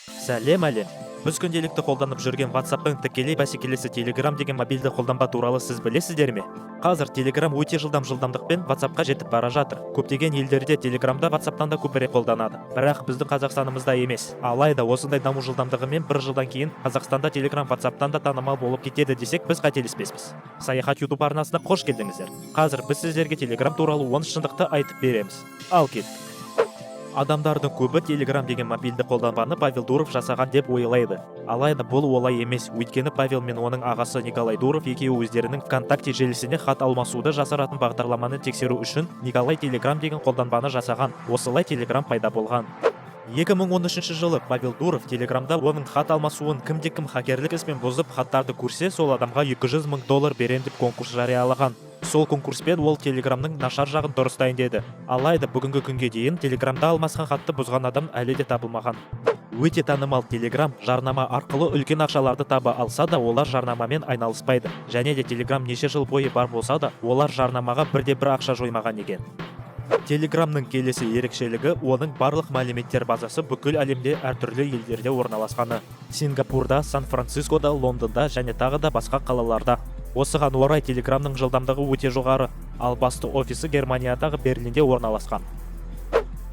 Сәлем, әлем! Біз күнделікті қолданып жүрген WhatsApp'тың тікелей бәсекелесі Telegram деген мобильді қолданба туралы сіз білесіздер ме? Қазір Telegram өте жылдам жылдамдықпен WhatsAppқа жетіп бара жатыр. Көптеген елдерде Telegramда WhatsApp'тан да көбірек қолданады. Бірақ біздің Қазақстанымызда емес. Алайда осындай даму жылдамдығымен бір жылдан кейін Қазақстанда Telegram WhatsApp'тан да танымал болып кетеді десек, біз қателеспеспіз. Саяхат YouTube арнасына қош келдіңіздер. Қазір біз сіздерге Telegram туралы 10 шындықты айтып береміз. Ал кеттік. Адамдардың көбі Telegram деген мобильді қолданбаны Павел Дуров жасаған деп ойлайды. Алайда бұл олай емес, өйткені Павел мен оның ағасы Николай Дуров екеуі өздерінің ВКонтакте желісіне хат алмасуды жасыратын бағдарламаны тексеру үшін Николай Telegram деген қолданбаны жасаған. Осылай Telegram пайда болған. 2013 жылы Павел Дуров Телеграмда оның хат алмасуын кімде-кім хакерлік іспен бұзып, хаттарды көрсе, сол адамға 200 мың доллар берем деп конкурс жариялаған. Сол конкурспен ол Телеграмның нашар жағын дұрыстайын деді. Алайда бүгінгі күнге дейін Телеграмда алмасқан хатты бұзған адам әлі де табылмаған. Өте танымал Телеграм жарнама арқылы үлкен ақшаларды таба алса да, олар жарнамамен айналыспайды. Және де Телеграм неше жыл бойы бар болса да, олар жарнамаға бірде бір ақша жоймаған екен. Телеграмның келесі ерекшелігі – оның барлық мәліметтер базасы бүкіл әлемде әртүрлі елдерде орналасқаны. Сингапурда, Сан-Францискода, Лондонда және тағы да басқа қалаларда. Осыған орай Телеграмның жылдамдығы өте жоғары, ал басты офисі Германиядағы Берлинде орналасқан.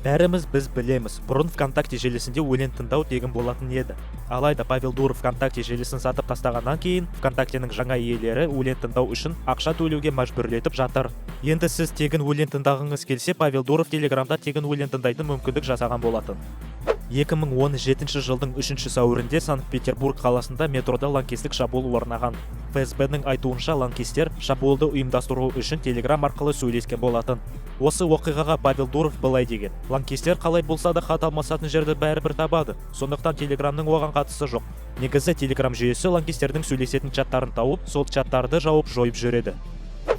Бәріміз біз білеміз, бұрын ВКонтакте желісінде өлең тыңдау тегін болатын еді. Алайда Павел Дуров ВКонтакте желісін сатып тастағаннан кейін ВКонтактенің жаңа иелері өлең тыңдау үшін ақша төлеуге мәжбүрлетіп жатыр. Енді сіз тегін өлең тыңдағыңыз келсе, Павел Дуров Телеграмда тегін өлең тыңдайтын мүмкіндік жасаған болатын. 2017 жылдың 3 сәуірінде Санкт-Петербург қаласында метрода лаңкестік шабуыл орнаған. ФСБ-ның айтуынша, лаңкестер шабуылды ұйымдастыру үшін Телеграм арқылы сөйлескен болатын. Осы оқиғаға Павел Дуров былай деген: «Лаңкестер қалай болса да хат алмасатын жерді бәрібір табады, сондықтан Телеграмның оған қатысы жоқ». Негізі Телеграм жүйесі лаңкестердің сөйлесетін чаттарын тауып, сол чаттарды жауып, жойып жүреді.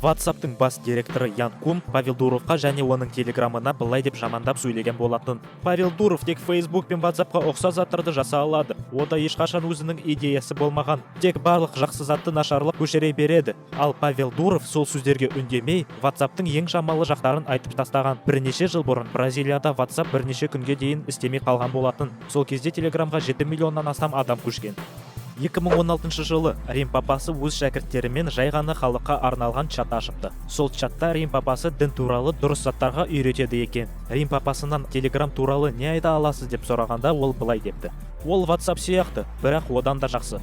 WhatsApp'тың бас директоры Ян Кум Павел Дуровқа және оның Телеграмына былай деп жамандап сөйлеген болатын: «Павел Дуров тек Facebook пен WhatsAppқа ұқсас заттарды жасай алады. Онда ешқашан өзінің идеясы болмаған. Тек барлық жақсы затты нашарлап көшіре береді». Ал Павел Дуров сол сөздерге үндемей, WhatsApp'тың ең жамалы жақтарын айтып тастаған. Бірнеше жыл бұрын Бразилияда WhatsApp бірнеше күнге дейін істемей қалған болатын. Сол кезде Телеграмға 7 миллионнан астам адам көшкен. 2016 жылы Рим папасы өз шәкірттерімен жай ғана халыққа арналған чат ашыпты. Сол чатта Рим папасы дін туралы дұрыс заттарға үйретеді екен. Рим папасынан Телеграм туралы не айта аласыз деп сұрағанда, ол былай депті: «Ол WhatsApp сияқты, бірақ одан да жақсы».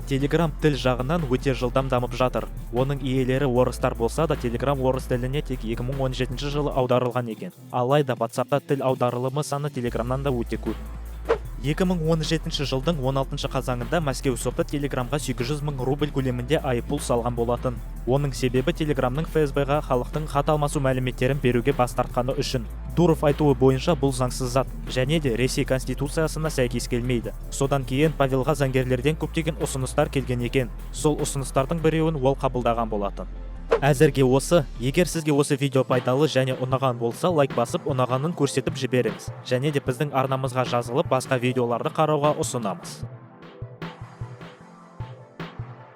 Телеграм тіл жағынан өте жылдам дамып жатыр. Оның иелері орыстар болса да, Телеграм орыс тіліне тек 2017 жылы аударылған екен. Алайда WhatsAppта тіл аударылымы саны Телеграмнан да өте көп. 2017 жылдың 16 қазанында Мәскеу соты Телеграмға 800 мың рубль көлемінде айыппұл салған болатын. Оның себебі – Телеграмның ФСБ-ға халықтың хат алмасу мәліметтерін беруге бас тартқаны үшін. Дуров айтуы бойынша, бұл заңсыз зат және де Ресей конституциясына сәйкес келмейді. Содан кейін Павелға заңгерлерден көптеген ұсыныстар келген екен. Сол ұсыныстардың біреуін ол қабылдаған болатын. Әзірге осы. Егер сізге осы видео пайдалы және ұнаған болса, лайк басып, ұнағанын көрсетіп жіберіңіз. Және де біздің арнамызға жазылып, басқа видеоларды қарауға ұсынамыз.